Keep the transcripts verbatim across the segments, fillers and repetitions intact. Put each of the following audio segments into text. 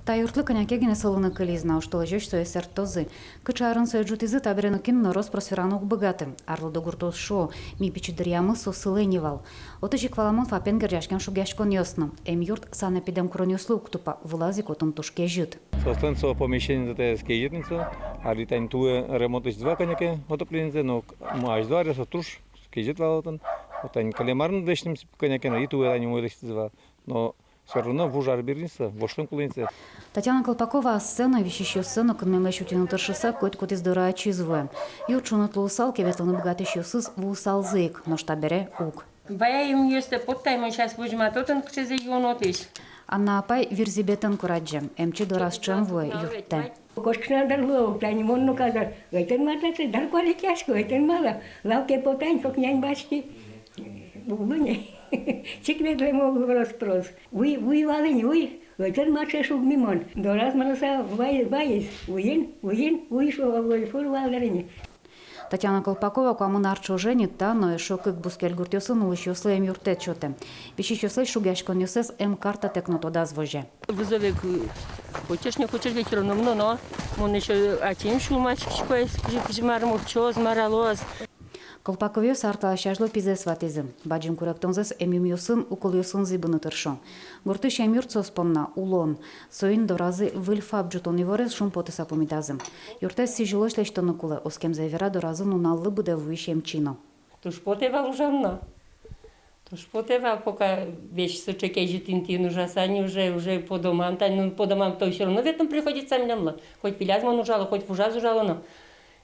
Та юртлы кӧня ке гинэ сылыны кылиз на, оштолэзёзь сое сэрттозы. Кыӵе арын сое ӝутӥзы, табере нокин но рос-прос вераны уг быгаты. Арлыдо гуртоос шуо: ми пичи дыръямы со сылэ ни вал. Отысь ик валамон ФАП-ен герӟаськем шугъяськонъёс но. Эмъюрт санэпидемкуронъёслы уг тупа, вылаз ик отын туж кезьыт. Соослэн со помещениез кезьыт ни со, али тани туэ ремонт лэсьтӥзы вал кӧня ке, отоплениезэ, но азьло аръёсы туж кезьыт вал отын. Вот тани кылем арын лэсьтӥмы кӧня ке но, и туэ тани умой лэсьтӥзы вал. Но всё равно вуж ар бере ни со, воштон кулэ ни со. Татьяна Колпакова ассэ но, висисьёссэ но кынмемлэсь утьыны тыршыса, котькудӥз доры ачиз вуэ. Юрт шуныт луысал ке, ветлыны быгатӥсьёсыз вуысалзы ик, нош табере уг. Вай эмъюстэ поттай, мон сейчас возьмато тон кыӵезэ юон отысь. Анна апай Вирзӥбетын курадӟе, эмчи дораз ӵем вуэ юрттэ. Кошкыны дыр луэ, тани мон но казар. Ӧтен мар татын, дыр куалекъясько, ӧтен мар, лавке потай, кокнянь басьтӥ. Улыне. Чик ветлэм уг лу рос-прос. Вуй, вуй вал ини, вуй. Ӧтен мар, шуг ми мон. Дораз мыныса вай, вайиз. Вуин, вуин, вуй, шуо, вуй, фур вал дыр ини. Татьяна Колпакова куамын ар ӵоже ни та но эшшо кык бускель гуртъёсын улӥсьёслы эмъюрттэт сётэ. Висисьёслэсь шугъяськонъёссэс эмкарта тэк но тодаз возе. Вызове к-, хочешь, не хочешь, ведь всё равно мыноно. Мон ещё ачим сюлмаськисько, кызьы, кызьы мар муртчоз, мар алоз. Колпаковъёс ар талэсь азьло пизэс ватӥзы. Бадӟым куректонзэс эмъюмъёсын, уколъёсын зӥбыны тыршо. Гуртысь эмъюрт соос понна улон. Соин доразы выль ФАП ӝутон иворез шумпотыса пумитазы. Юртэз сӥзьылозь лэсьтыны кулэ, оскемзэ вера доразы нуналлы быдэ вуись эмчи но. Туж потэ вал ужаны но. Туж потэ вал, пока весь сыӵе кезьыт интыын ужаса ни, уже, уже по домам, тани, ну, по домам-то всё равно ветлыны приходится милемлы. Хоть виляз мон ужало, хоть вужаз ужало но.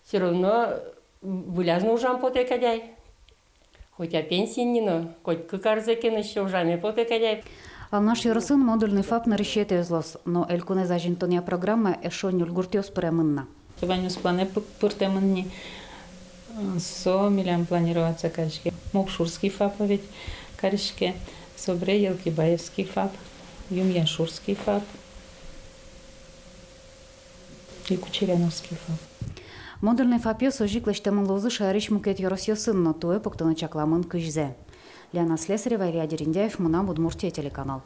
Всё равно выльяз но ужам потэ кадь ай. Хоть я пенсиын ни но, коть кык арзэ ке но ещё ужаме потэ кадь ай. Алнаш ёросын модульный ФАП нырысетӥез луоз, но элькунэз азинтонъя программае эшшо ньыль гуртъёс пыремын на. Ваньмыз планэ пы-, пыртэмын ни, со милям планироваться кариське. Мукшурский ФАП ведь кариське, собере Елкибаевский ФАП, Юмъяшурский ФАП и Кучеряновский ФАП. Модульный ФАПъёс озьы ик лэсьтэмын луозы шаерысь мукет ёросъёсын но, туэ пуктыны чакламын кызьзэ. Лена Слесарева, Илья Дерендяев, «Мынам Удмуртие» телеканал.